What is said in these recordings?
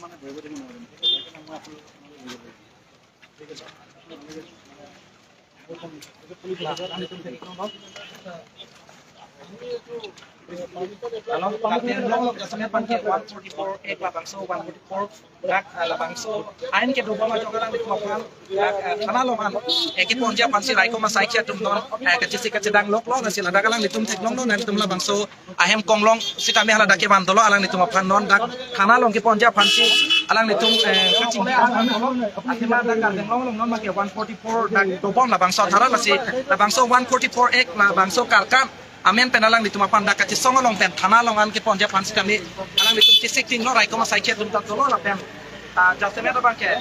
মানে ধৰিব দিব নোৱাৰিম। ঠিক আছে। Along long jasame pan ke 144 ek la bangso 144 dak la bangso ain ke doba ma jogalang ni tuma dak thana longan eke ponja pansi raiko ma saikia tum don ke chisi ke dang lok long sila dagalang ni tum thek long non tum la bangso ahem konglong sitame hala dake bandolo alang ni tuma phan non dak thana long ke ponja pansi alang ni tum kaching athema dak kardeng long long non ma ke 144 dak dobon la bangso thara la si la bangso 144 ek la bangso karkan amen penalang di tuma panda kaci songolong pen thana longan ke ponja pansi kami alang di tum kisik ting lo raiko ma saikhe tum tat lo la pen ta jaseme ta bangke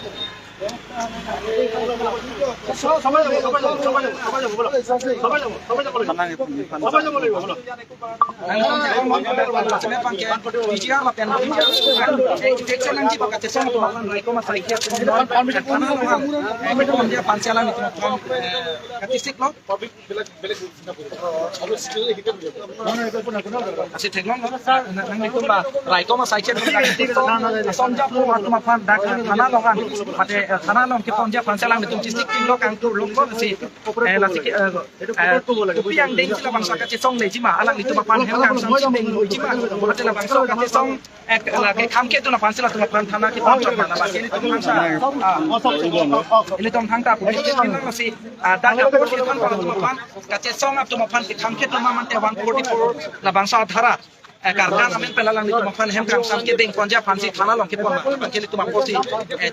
থানা লং ke ponja pansalang ni tum tisik ting lo kang tur long ko si la si piang ding sila bangsa ka song le jima alang ni tuma pan hem kang sang ding loi jima ate la bangsa ka song ek la ke kham ke tu na pansila tuma pan thana ke pan chon na ba ke ni tum bangsa ile tom thang ta pu ke tin la si da ka ko ke pan tuma pan ka song ap tuma pan ke kham ke tuma man te 144 la bangsa dhara karkan amen pelalang ni tuma phan hem kang sam ke ding ponja phansi thana long ke pon ma ke tuma posi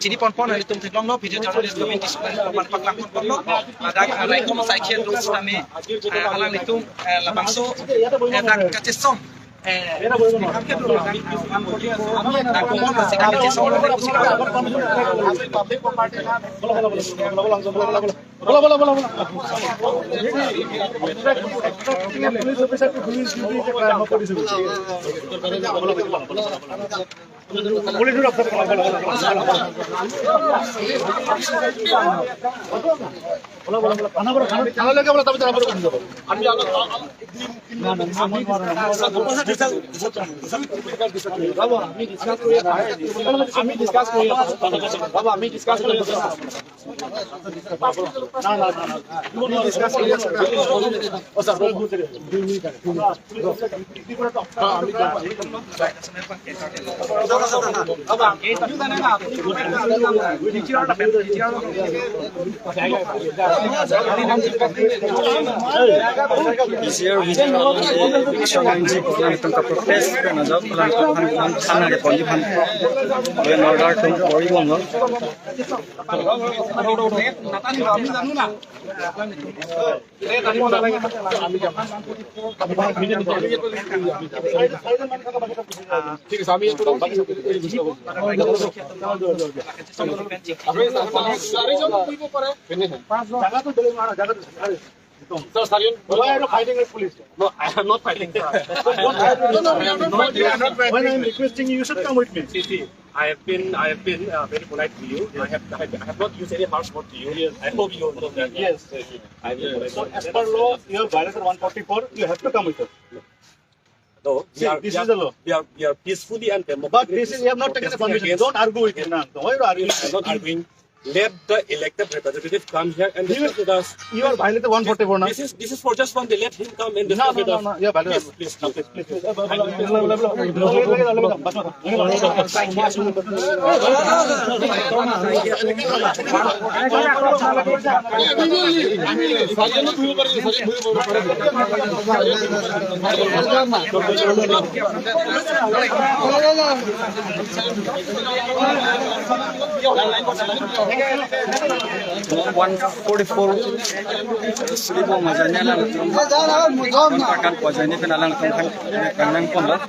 chini pon pon ni tum thek long no video journalist community pan paklang pon pon no dak rai kom sai khel ru same alang ni tum la bangso dak ka che song kham ke ru dak 144 dak komon la ka che song la kusi public property na bola bola bola bola bola bola bola bola police officer police duty crime কৰিছে police বলা বলা বলা খানা বলা খানা লাগে বলা তবে তারপরে কোন যাব আমি আমি ডিসকাস করি বাবা আমি ডিসকাস করি না না না ডিসকাস করি ও স্যার ঠিক আছে আমি Sir, why are you fighting with police? No, I am not fighting. No, we are not fighting. When I am requesting you, you should come with me. See, I have been very polite to you. I have not used any harsh word to you. Yes. I hope you know that. Yes. I have been polite. So as per law, you have violated 144. You have to come with us. No, see, this is the law. We are peacefully and democratically. But this is, you have not taken the permission. Don't argue with me. Why are you arguing? I am not arguing. Let the elected representative come here and discuss with us. You are violated 144 now. This is for just one day. Let him come and discuss with us. No, you are violated. Please, please, please, please. 144 seribu majanya lang kan pojanya kan lang kan pon lang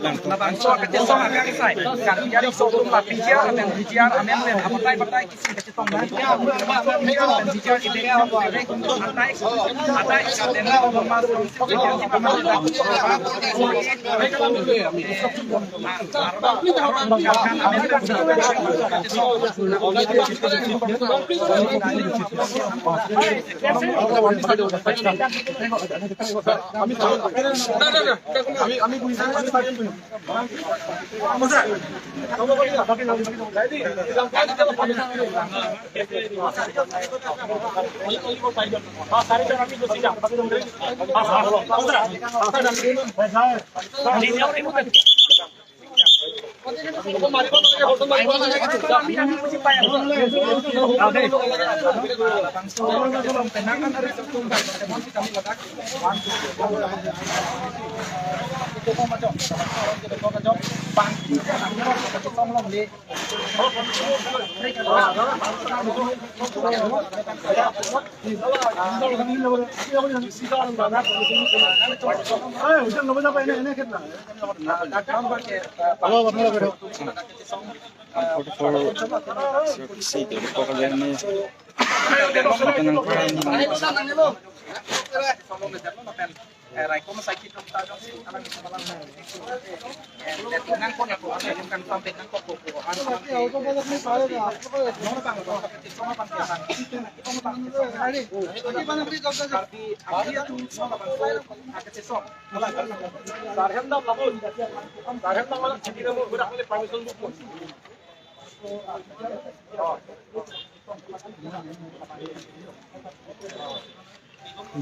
bangso ke song akan sai kan jadi so tum la PGR dan PGR amen le apatai patai kisi ke song na PGR ide atai atai den la mas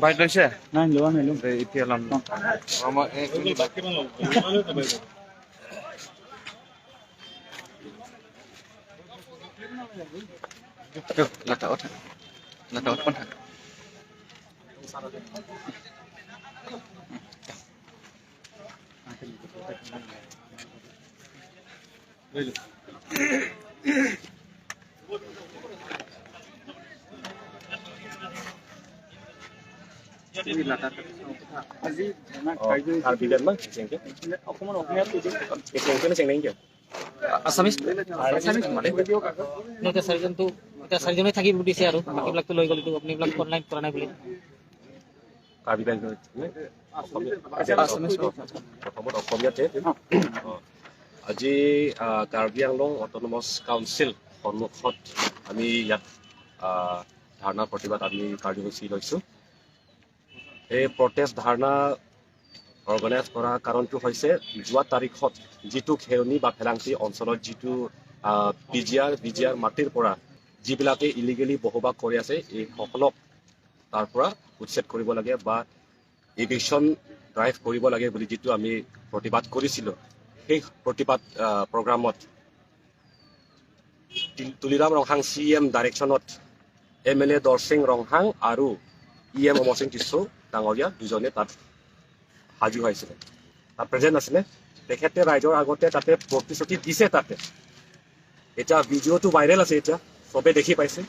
bike লৈছে নাই লোৱা নাই এতিয়া ল'ম চাৰিজনে থাকিব দিছে আৰু বাকীবিলাকতো লৈ গ'ল, আপুনি এইবিলাক অনলাইন কৰা নাই বুলি। প্ৰথমত অসমীয়াতে আজি কাৰ্বি আংলং অট'নমাছ কাউন্সিল সন্মুখত আমি ইয়াত ধৰ্ণা প্ৰতিবাদ আমি কাৰ্যসূচী লৈছোঁ। এই প্ৰটেষ্ট ধৰ্ণা অৰ্গেনাইজ কৰাৰ কাৰণটো হৈছে যোৱা তাৰিখত যিটো খেৰণি বা ফেলাংচি অঞ্চলত যিটো বিজিআৰ মাটিৰ পৰা যিবিলাকে ইলিগেলি বসবাস কৰি আছে এইসকলক তাৰ পৰা উচ্ছেদ কৰিব লাগে বা ইভিকশ্যন ড্ৰাইভ কৰিব লাগে বুলি যিটো আমি প্ৰতিবাদ কৰিছিলোঁ, সেই প্ৰতিবাদ প্ৰগ্ৰামত তুলিৰাম ৰংহাং চি এম ডাইৰেকশ্যনত M L A Dorsing Ronghang আৰু E M Amar Singh tissue ডাঙৰীয়া দুজনে তাত সাজু হৈছিলে, তাত প্ৰেজেণ্ট আছিলে। তেখেতে ৰাইজৰ আগতে তাতে প্ৰতিশ্ৰুতি দিছে। তাতে এতিয়া ভিডিঅ'টো ভাইৰেল আছে, এতিয়া চবে দেখি পাইছে।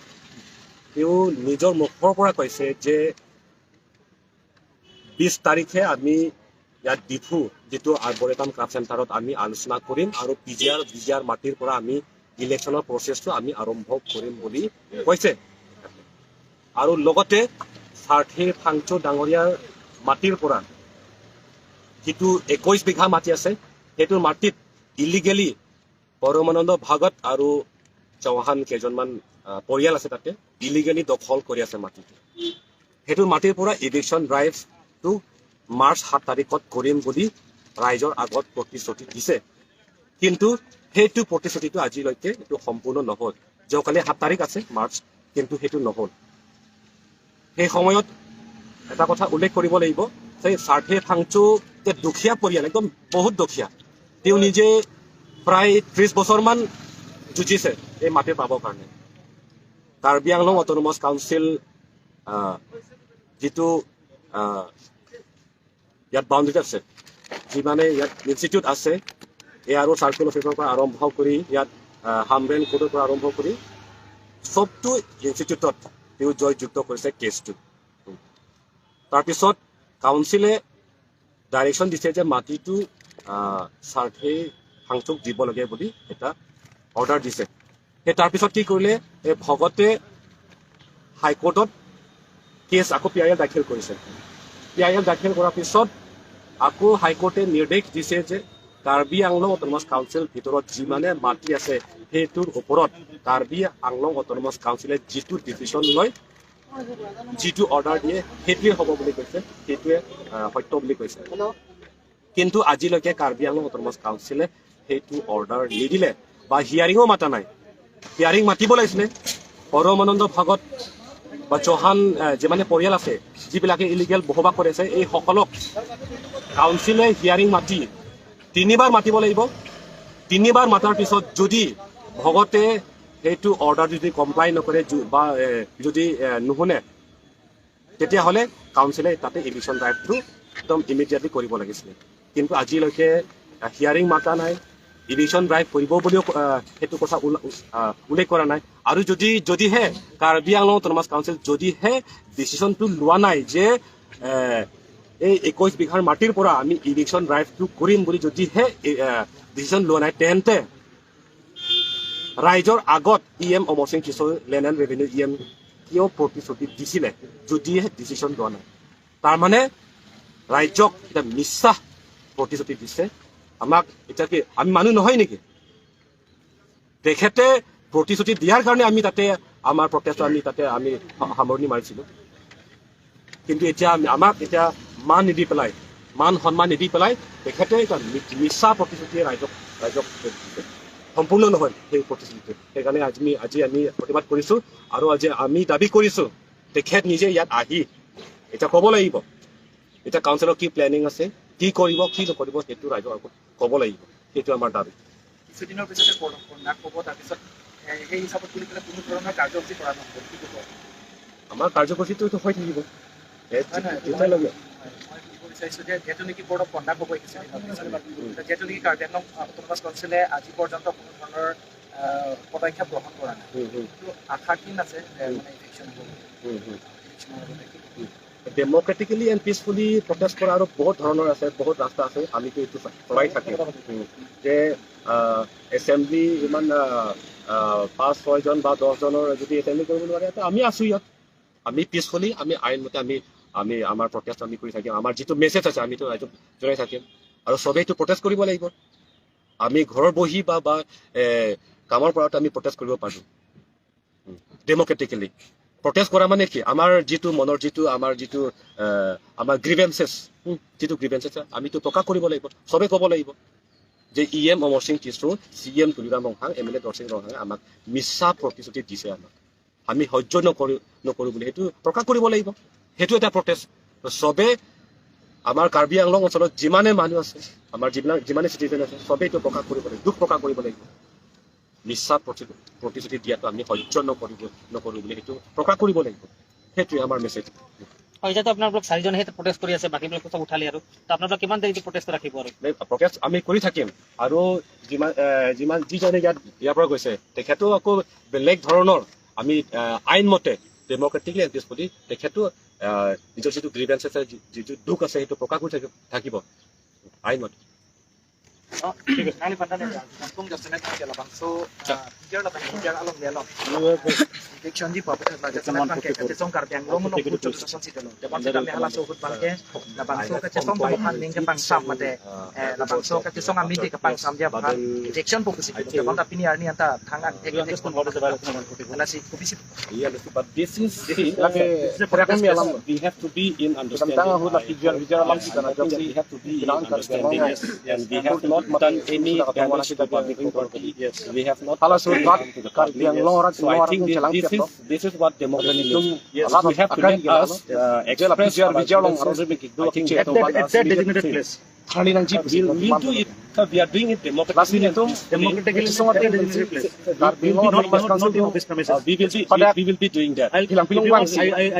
তেওঁ নিজৰ মুখৰ পৰা কৈছে যে 20 তাৰিখে আমি ইয়াত ডিফু যিটো আৰ্বৰেটাম ক্ৰাফ্ট চেণ্টাৰত আমি আলোচনা কৰিম আৰু বিজিআৰ মাটিৰ পৰা আমি ইলেকশ্যনৰ প্ৰচেছটো আমি আৰম্ভ কৰিম বুলি কৈছে। আৰু লগতে সাৰ্থে ফাংচু ডাঙৰীয়াৰ মাটিৰ পৰা যিটো 21 বিঘা মাটি আছে, সেইটো মাটিত ইলিগেলি পৰমানন্দ ভাগত আৰু চৌহান কেইজনমান পৰিয়াল আছে, তাতে ইলিগেলি দখল কৰি আছে মাটিটো। সেইটো মাটিৰ পৰা ইভিকশ্যন ড্ৰাইভটো মাৰ্চ 7 তাৰিখত কৰিম বুলি ৰাইজৰ আগত প্ৰতিশ্ৰুতি দিছে, কিন্তু সেইটো প্ৰতিশ্ৰুতিটো আজিলৈকে এইটো সম্পূৰ্ণ নহ'ল। যোৱাকালি 7 তাৰিখ আছে মাৰ্চ, কিন্তু সেইটো নহ'ল। সেই সময়ত এটা কথা উল্লেখ কৰিব লাগিব, সেই সাৰ্থে ফাংচু দুখীয়া পৰিয়াল, একদম বহুত দুখীয়া, তেওঁ নিজে প্ৰায় 30 বছৰমান যুঁজিছে এই মাটি পাবৰ কাৰণে। কাৰ্বি আংলং অট'নমাছ কাউন্সিল যিটো ইয়াত বাউণ্ডেৰীত আছে, যিমানে ইয়াত ইনষ্টিটিউট আছে, এ আৰ অ' চাৰ্কেল অফিচৰ পৰা আৰম্ভ কৰি ইয়াত হামৰেন কোৰ্টৰ পৰা আৰম্ভ কৰি চবটো ইনষ্টিটিউটত তেওঁ জয়যুক্ত কৰিছে কেছটো। তাৰপিছত কাউন্সিলে ডাইৰেকশ্যন দিছে যে মাটিটো সাৰ্থে ফাংচুক দিব লাগে বুলি এটা অৰ্ডাৰ দিছে। সেই তাৰপিছত কি কৰিলে, এই ভগতে হাইকোৰ্টত কেছ আকৌ পি I L দাখিল কৰিছে। পি I L দাখিল কৰাৰ পিছত আকৌ হাইকোৰ্টে নিৰ্দেশ দিছে যে কাৰ্বি আংলং অট'নমাছ কাউন্সিল ভিতৰত যিমানে মাটি আছে সেইটোৰ ওপৰত কাৰ্বি আংলং অট'নমাছ কাউন্সিলে যিটো ডিচিশ্যন লয়, যিটো অৰ্ডাৰ দিয়ে, সেইটোৱে হ'ব বুলি কৈছে, সেইটোৱে সত্য বুলি কৈছে। কিন্তু আজিলৈকে কাৰ্বি আংলং অট'নমাছ কাউন্সিলে সেইটো অৰ্ডাৰ নিদিলে বা হিয়াৰিঙো মাতা নাই। হিয়াৰিং মাতিব লাগিছিলে। পৰমানন্দ ভাগত বা চৌহান যিমানে পৰিয়াল আছে, যিবিলাকে ইলিগেল বসবাস কৰি আছে, এই সকলক কাউন্সিলে হিয়াৰিং মাতি তিনিবাৰ মাতিব লাগিব। তিনিবাৰ মাতাৰ পিছত যদি ভগতে সেইটো অৰ্ডাৰ যদি কমপ্লাই নকৰে বা যদি নুশুনে, তেতিয়াহ'লে কাউন্সিলে তাতে ইভিকশ্যন ড্ৰাইভটো একদম ইমিডিয়েটলি কৰিব লাগিছিলে। কিন্তু আজিলৈকে হিয়াৰিং মাতা নাই, ইভিকশ্যন ড্ৰাইভ কৰিব বুলিও সেইটো কথা উল্লেখ কৰা নাই। আৰু যদিহে কাৰ্বি আংলং অট'নমাছ কাউন্সিল যদিহে ডিচিশ্যনটো লোৱা নাই যে এই 21 বিঘাৰ মাটিৰ পৰা আমি ইভিকশ্যন ড্ৰাইভটো কৰিম বুলি, যদিহে ডিচিশ্যন লোৱা নাই, তেন্তে ৰাইজৰ আগত E M Amar Singh Kishore, land and revenue E M কিয় প্ৰতিশ্ৰুতি দিছিলে যদিহে ডিচিশ্যন লোৱা নাই? তাৰমানে ৰাইজক এতিয়া মিছা প্ৰতিশ্ৰুতি দিছে। আমাক এতিয়া কি আমি মানুহ নহয় নেকি? তেখেতে প্ৰতিশ্ৰুতি দিয়াৰ কাৰণে আমি তাতে আমাৰ প্ৰটেষ্ট আমি তাতে আমি সামৰণি মাৰিছিলোঁ। কিন্তু এতিয়া আমাক এতিয়া মান নিদি পেলাই, মান সন্মান নিদি পেলাই তেখেতে এতিয়া মিছা প্ৰতিশ্ৰুতিয়ে ৰাইজক দিছে। সম্পূৰ্ণ নহয় সেই প্ৰতিশ্ৰুতিটো। সেইকাৰণে আজি আমি প্ৰতিবাদ কৰিছোঁ আৰু আজি আমি দাবী কৰিছোঁ তেখেত নিজে ইয়াত আহি এতিয়া ক'ব লাগিব, এতিয়া কাউন্সিলৰ কি প্লেনিং আছে, কি কৰিব কি নকৰিব, সেইটো ৰাইজৰ আগত ক'ব লাগিব। সেইটো আমাৰ দাবী। কিছুদিনৰ পিছতে কণ্ডাক্ট হ'ব, তাৰপিছত সেই হিচাপত বুলি পেলাই কোনো ধৰণৰ কাৰ্যসূচী কৰা নহ'ব, কি ক'ব? আমাৰ কাৰ্যসূচীটো হৈ থাকিব তেতিয়ালৈকে। মই সুধিব বিচাৰিছোঁ যে যিহেতু নেকি বৰ্ড অফ কণ্ডাক্ট হ'ব কিছুদিনৰ পিছত, যিহেতু নেকি কাৰ্বি আংলং অট'নমাছ কাউন্সিলে আজি পৰ্যন্ত কোনো ধৰণৰ পদক্ষেপ গ্ৰহণ কৰা নাই, কিন্তু আশা কি আছে যে মানে ইভিকশ্যন হ'ব, ইভিকশ্যনৰ লগতে কি ক'ব? ডেম'ক্ৰেটিকেলি এণ্ড পিচফুলি প্ৰটেষ্ট কৰা আৰু বহুত ধৰণৰ আছে, বহুত ৰাস্তা আছে। আমিতো এইটো চলাই থাকিম যে এছেম্বলি ইমান পাঁচ ছয়জন বা 10জনৰ যদি এছেম্বলি কৰিব নোৱাৰে, তো আমি আছোঁ ইয়াত। আমি পিচফুলি আমি আইনমতে আমি আমাৰ প্ৰটেষ্ট আমি কৰি থাকিম। আমাৰ যিটো মেছেজ আছে আমিতো ৰাইজক জনাই থাকিম আৰু চবেইটো প্ৰটেষ্ট কৰিব লাগিব। আমি ঘৰৰ বহি বা কামৰ পৰাতো আমি প্ৰটেষ্ট কৰিব পাৰোঁ। ডেম'ক্ৰেটিকেলি প্ৰটেষ্ট কৰা মানে কি, আমাৰ যিটো মনৰ যিটো আমাৰ যিটো আমাৰ গ্ৰিভেঞ্চেছ, যিটো গ্ৰিভেঞ্চেছ আমিতো প্ৰকাশ কৰিব লাগিব। চবে ক'ব লাগিব যে E M Amar Singh Tisso, C M Tuliram Ronghang, M L A Dorsing ৰংহাঙে আমাক মিছা প্ৰতিশ্ৰুতি দিছে, আমাক আমি সহ্য নকৰোঁ বুলি সেইটো প্ৰকাশ কৰিব লাগিব। সেইটো এটা প্ৰটেষ্ট। চবে আমাৰ কাৰ্বি আংলং অঞ্চলত যিমানে মানুহ আছে, আমাৰ যিবিলাক যিমানে চিটিজেন আছে, চবেই এইটো প্ৰকাশ কৰিব লাগিব, দুখ প্ৰকাশ কৰিব লাগিব। মিছা প্ৰতিশ্ৰুতি দিয়াটো আমি সহ্য নকৰোঁ বুলি সেইটো প্ৰকাশ কৰিব লাগিব। সেইটোৱে আমাৰ মেছেজ। হয়, এতিয়াতো আপোনালোক চাৰিজনহে প্ৰটেষ্ট কৰি আছে, বাকীবিলাক চব উঠালে আৰু তো আপোনালোক কিমান দেৰি প্ৰটেষ্ট ৰাখিব? আৰু প্ৰটেষ্ট আমি কৰি থাকিম। আৰু যিমান যিজনে ইয়াৰ পৰা গৈছে, তেখেতো আকৌ বেলেগ ধৰণৰ আমি আইনমতে ডেম'ক্ৰেটিকলি এণ্ড পিচফুলি তেখেতো নিজৰ যিটো গ্ৰিভেঞ্চ আছে, যিটো দুখ আছে, সেইটো প্ৰকাশ কৰি থাকিব আইনমতে। Nali pandan ya, langsung jasane tang labang so biar labang biar along le along. Eviction ji pape la jasane tang ke ke song Karbi Anglong no pucho song si delo. Depan se kami hala so hut bang ke labang so ke song tang phan ning ke pang sam mate labang so ke song ami de ke pang sam dia phan eviction po si delo. Depan tapi ni arni anta thang an tek tek ala si kubisi. Yeah, but this is we have to be in understanding. We have to be in understanding, and we have not done any damage to public property. Yes, we have not done to the public. So I think this is what democracy means. Yes, we have to let us express our grievances. I think At that designated place. We'll do it. We are doing it democratically and peacefully. Democratically at that designated place. Not in office premises. We will be doing that. I'll, if you want,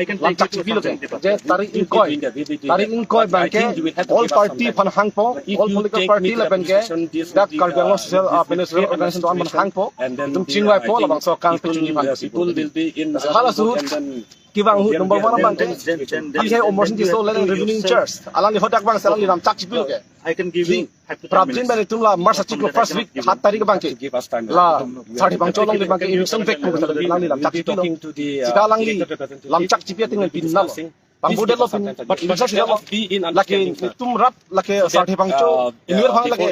I can take you to something department. We will be doing that. We will be doing that. But I think you will have to give us some time. If you take me to the police station, this will be, this will create a situation, and then I think people will be in and then Kibang hu number 1 bang Then ke Omar Singh Tisso land revenue in-charge alang ni hodak bang salang ni ram chak chipil ke I can give you 5 to 10 Prabjin minutes. bang tumla March chiklo first week 7 tarik bang ke give us time. La 30 bang cholong ni bang ke eviction back ko We lang ni lam will chak be chipil talking to the Sida lang ni elected representative. lam chak chipil ting We will be pin na discussing. Bangbo lo pin laki tum rap laki sarthi bangcho inur phang laki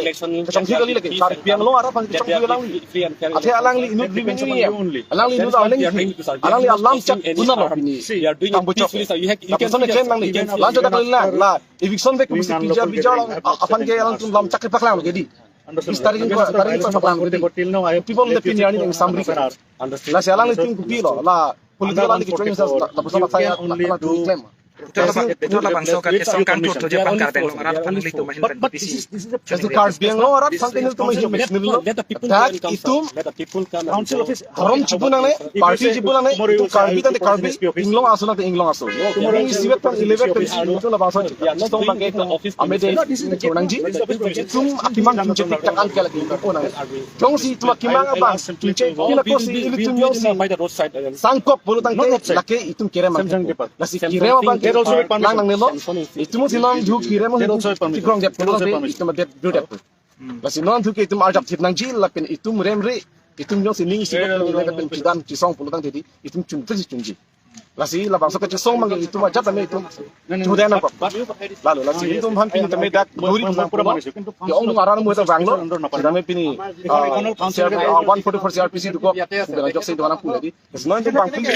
chongthi gali laki sar piang lo ara phang chongthi lang athe alang li inur revenue alang li inur alang alang li alam chak una lo pini tambo chok you can claim lang li lan jota la la eviction be kumsi pija bija afan ke alang tum lam chak paklang lo gedi starting paklang people the pin yani samri la alang li tum kupi lo la political li training la persona saya la claim Itulah bangsa kat esong kan tu tu Japan kar beng arat phan li tu mahin but this is the just card beng lo arat something itu mahin let the people itu let the people come council office harom chibu nang ne party chibu nang ne itu karbi tante karbi inglong aso na inglong aso tomorrow siwet pan 11 pan itu la bangsa song bangke office ame de nang ji tum akimang kimche tik takan ke lagi ko nang jong si tu akimang apa kimche kila ko si itu nyong si by the roadside sangkop bolu tangke lake itu kire mang la si kire bang lang nang nelo itu mo sinong duk kire mo tikrong dep ko itu ma dep du dep la si non duk itu ma jap tip nang ji la pen itu rem re itu nyong si ning si la pen chidan chi song pulu tang dedi itu chum tri chum ji la si la bangsa ke song mang itu ma jap tame itu chuda na pa la lo la si itu han pin tame dak duri pura manisu kintu ke ong aran mo ta banglo tame pini 144 CRPC duko la jok si dwana pula di non tu bang pling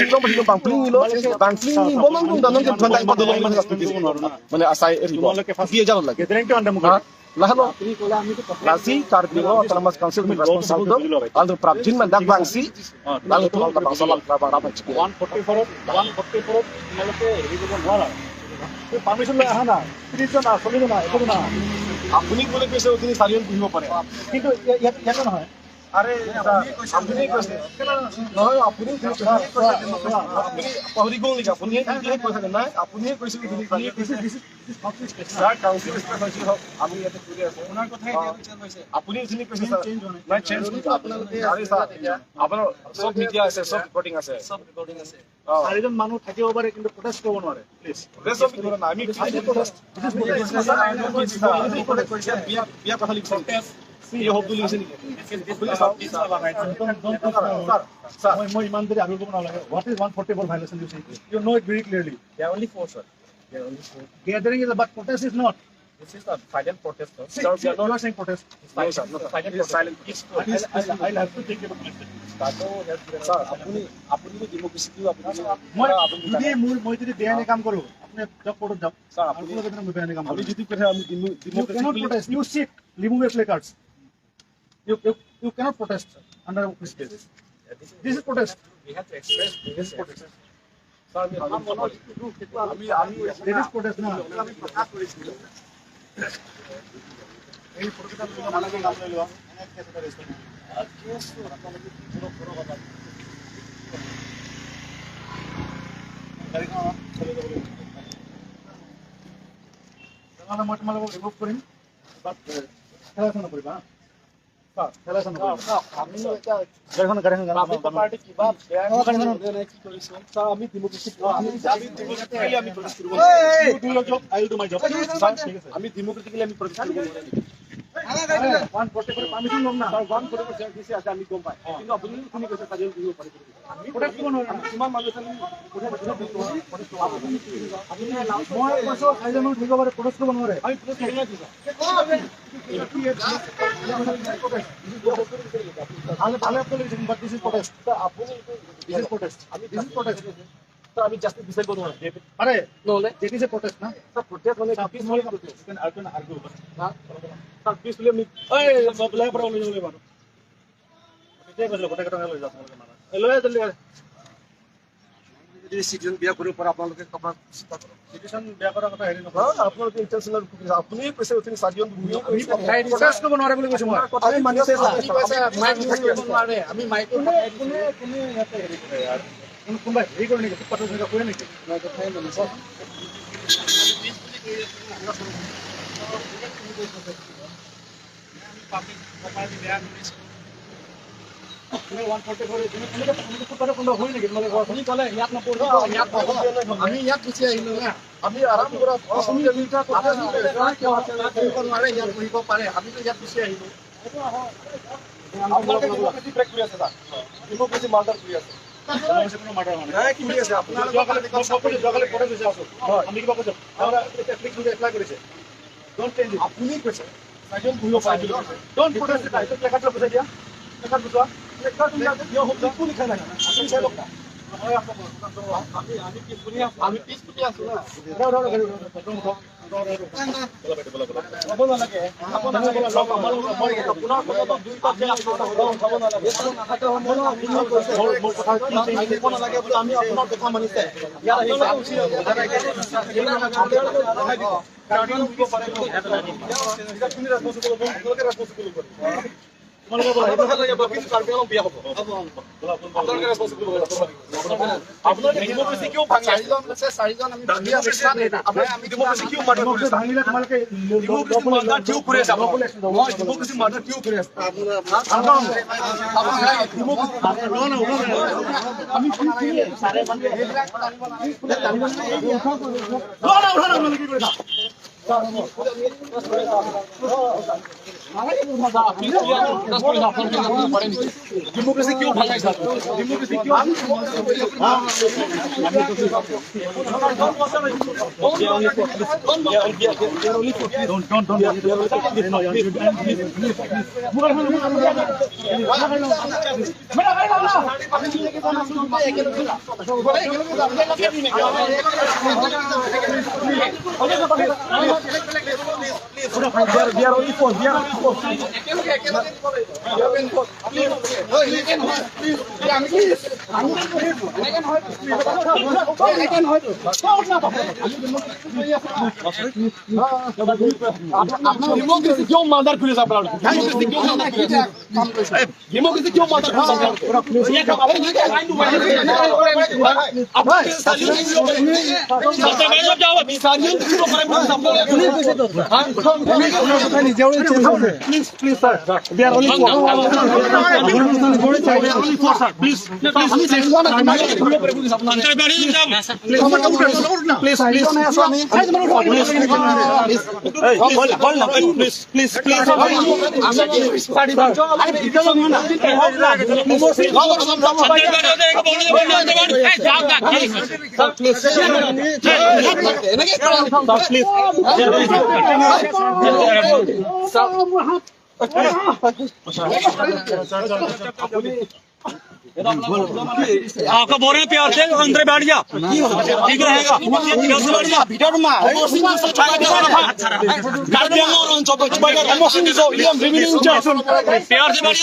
bang pling lo bang pling bomang dum danon ke phanda badolo মানে asai ribo দিয়ে জানো লাগে gathering to under মুখ lahalo lasi karbi lo autonomous council mi responsible do aldo prabjin man dak bangsi lalu tu aldo bangsa lang bang rapan 144 144 তোমালোকে হেৰি কৰিব নোৱাৰা permission লৈ আহা না 30 জন 40 জন একো না আপুনি বলে কৈছে তিনি চাৰিজন বহিব পাৰে কিন্তু ইয়াতে নহয় আৰে আপুনি কৈছে নহয় আপুনি আপুনি পাহৰি গ'ল নেকি আপুনি কৈছে নাই আপুনিয়ে কৈছে স্যাৰ কাউন্সিল স্পেচ হওক আমি ইয়াতে কৰি আছো আপোনাৰ কথা এতিয়া হৈছে আপুনি যিখিনি কৈছে স্যাৰ নাই চেঞ্জ আপোনালোকে আৰে স্যাৰ আপোনাৰ চব মিডিয়া আছে চব ৰেকৰ্ডিং আছে চব ৰেকৰ্ডিং আছে চাৰিজন মানুহ থাকিব পাৰে কিন্তু প্ৰটেষ্ট কৰিব নোৱাৰে প্লিজ প্ৰটেষ্ট কৰিব না আমি বিয়া বিয়া কথা লিখিছে এই শব্দ লিখিছে নেকি মই ইমান দেৰি আগ্ৰহ কৰিব নালাগে what is 144 violation you see you know it very clearly There are only four, sir. There are only four. Gathering is but protest is not. This is a silent protest, sir. See, see, you are saying protest. No, sir. No, silent protest. Silent. I'll have to take you to police station. Sir, আপুনি আপুনি ডেমোক্ৰেসি কি আপুনি মই যদি মোৰ মই যদি বেআইনী কাম কৰো আপুনি যাওক কোৰ্টত যাওক স্যাৰ আপুনি আপুনি বেআইনী কাম আমি যদি কথা আমি democracy protest you sit remove your placards you you you cannot protest under office space. This is protest. We have to express this is protest. Sir আমি আমি This is protest না আমি প্ৰকাশ কৰিছিলো এই ফটোটা তুমি নালাগে নাম লৈ লোৱা এনে কেছ এটা ৰেজিষ্টাৰ কেছটো আপোনালোকে কি কৰক কৰক গাড়ীখন চলি যাব লাগিব তেনেহ'লে মই তোমালোকক ৰিমুভ কৰিম বাট খেলা এখন নকৰিবা খেলা এখন নকৰিবা আমি এতিয়া গাড়ীখন গাড়ীখন পাৰ্টি কিবা বেয়া কি কৰিছে স্যাৰ আমি ডেমোক্ৰেসি আমি ডেমোক্ৰেটিক্যালি আমি প্ৰটেষ্ট কৰিব do your job I will do my job আমি ডেমোক্ৰেটিক্যালি আমি প্ৰটেষ্ট কৰিব নোৱাৰিম 144 পাৰমিশন ল'ম না স্যাৰ 144 CRPC আছে আমি গম পাই কিন্তু আপুনি শুনি কৈছে চাৰিজন বহিব পাৰে আমি প্ৰটেষ্ট কৰিব নোৱাৰিম কিমান মানুহ আছে মই কৈছো চাৰিজন মানুহ থাকিব পাৰে প্ৰটেষ্ট কৰিব নোৱাৰে আমি প্ৰটেষ্ট কৰিব নোৱাৰিম ভালে আপুনি but this is protest আপুনি this is protest আমি this is protest sir আমি জাস্টিস বিচাৰিব নোৱাৰো আৰে নহ'লে that is a protest না স্যাৰ প্ৰটেষ্ট মানে পিছফুলি protest you can argue argue sir পিছফুলি আমি এই চব ওলাই পৰা ওলাই যাব লাগিব তেতিয়াই কৈছিলো গোটেই কেইটা লৈ যাওক তোমালোকে মানুহ লৈ জলদি যদি চিটিজন বিয়া কৰিব পাৰে আপোনালোকে আপোনাৰ চিন্তা কৰক চিটিজন বিয়া কৰাৰ কথা হেৰি নকৰে আপোনালোকে ইণ্টাৰনেশ্যনেল আপুনি কৈছে উঠি চাৰিজন প্ৰটেষ্ট কৰিব নোৱাৰে বুলি কৈছো মই আমি মানিছে মাইক থাকিব নোৱাৰে আমি মাইক কোনে কোনে কোনে ইয়াতে হেৰি কৰে আৰু কোনোবাই হেৰি কৰে নেকি ফুটপাথত এনেকুৱা কৰে নেকি কথাই মানিছে পাব্লিক প্ৰপাৰ্টি বেয়া কৰিছে তুমি 144 তুমি কোনোবা ফুটপাথত কোনোবা হয় নেকি তোমালোকে আপুনি ক'লে ইয়াত নপঢ়িব ইয়াত আমি ইয়াত গুচি আহিলো না আমি আৰাম কৰা নোৱাৰে ইয়াত বহিব পাৰে আমিতো ইয়াত গুচি আহিলো আপোনালোকে ডেমোক্ৰেসি ব্ৰেক কৰি আছে স্যাৰ ডেমোক্ৰেসি মাৰ্ডাৰ কৰি আছে आपका बोल रहे हैं प्यार से अंदर बैठ जा, ठीक रहेगा। बैठ जा भीतर में प्यार से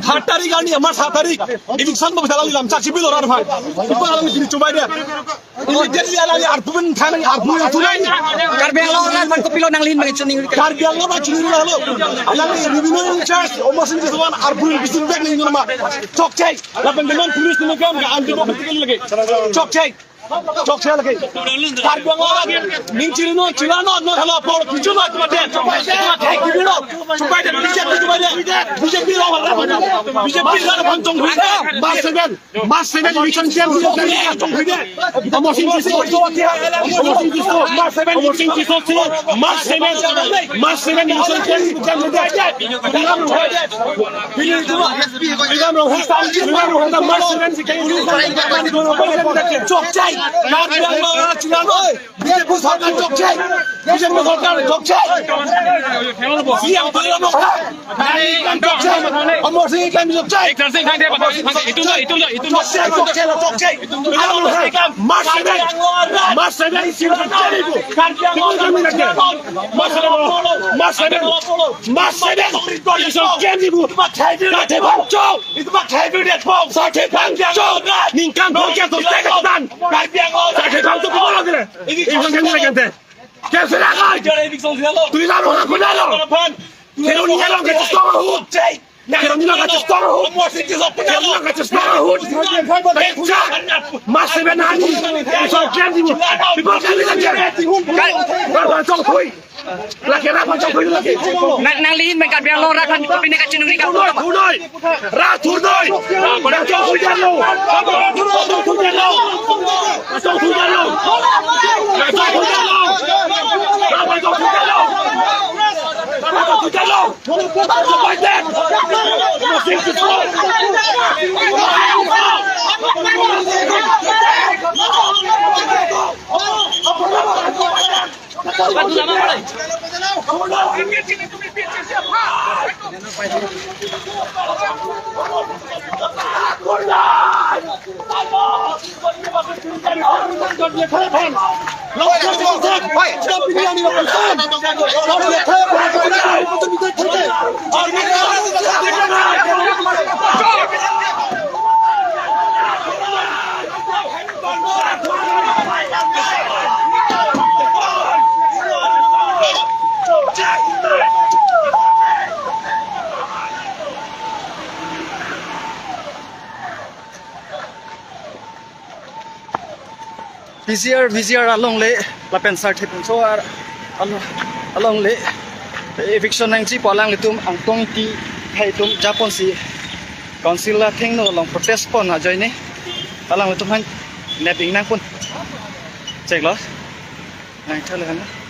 सात तारीख हमारे 7 तारीख election VGR VGR along le lapen sar thepun so ar along le eviction nang chi palang le tum angtong ti thai tum Japon si council la theng no long protest pon ha join ne alang le tum han napping nang pun check lo nang thale han.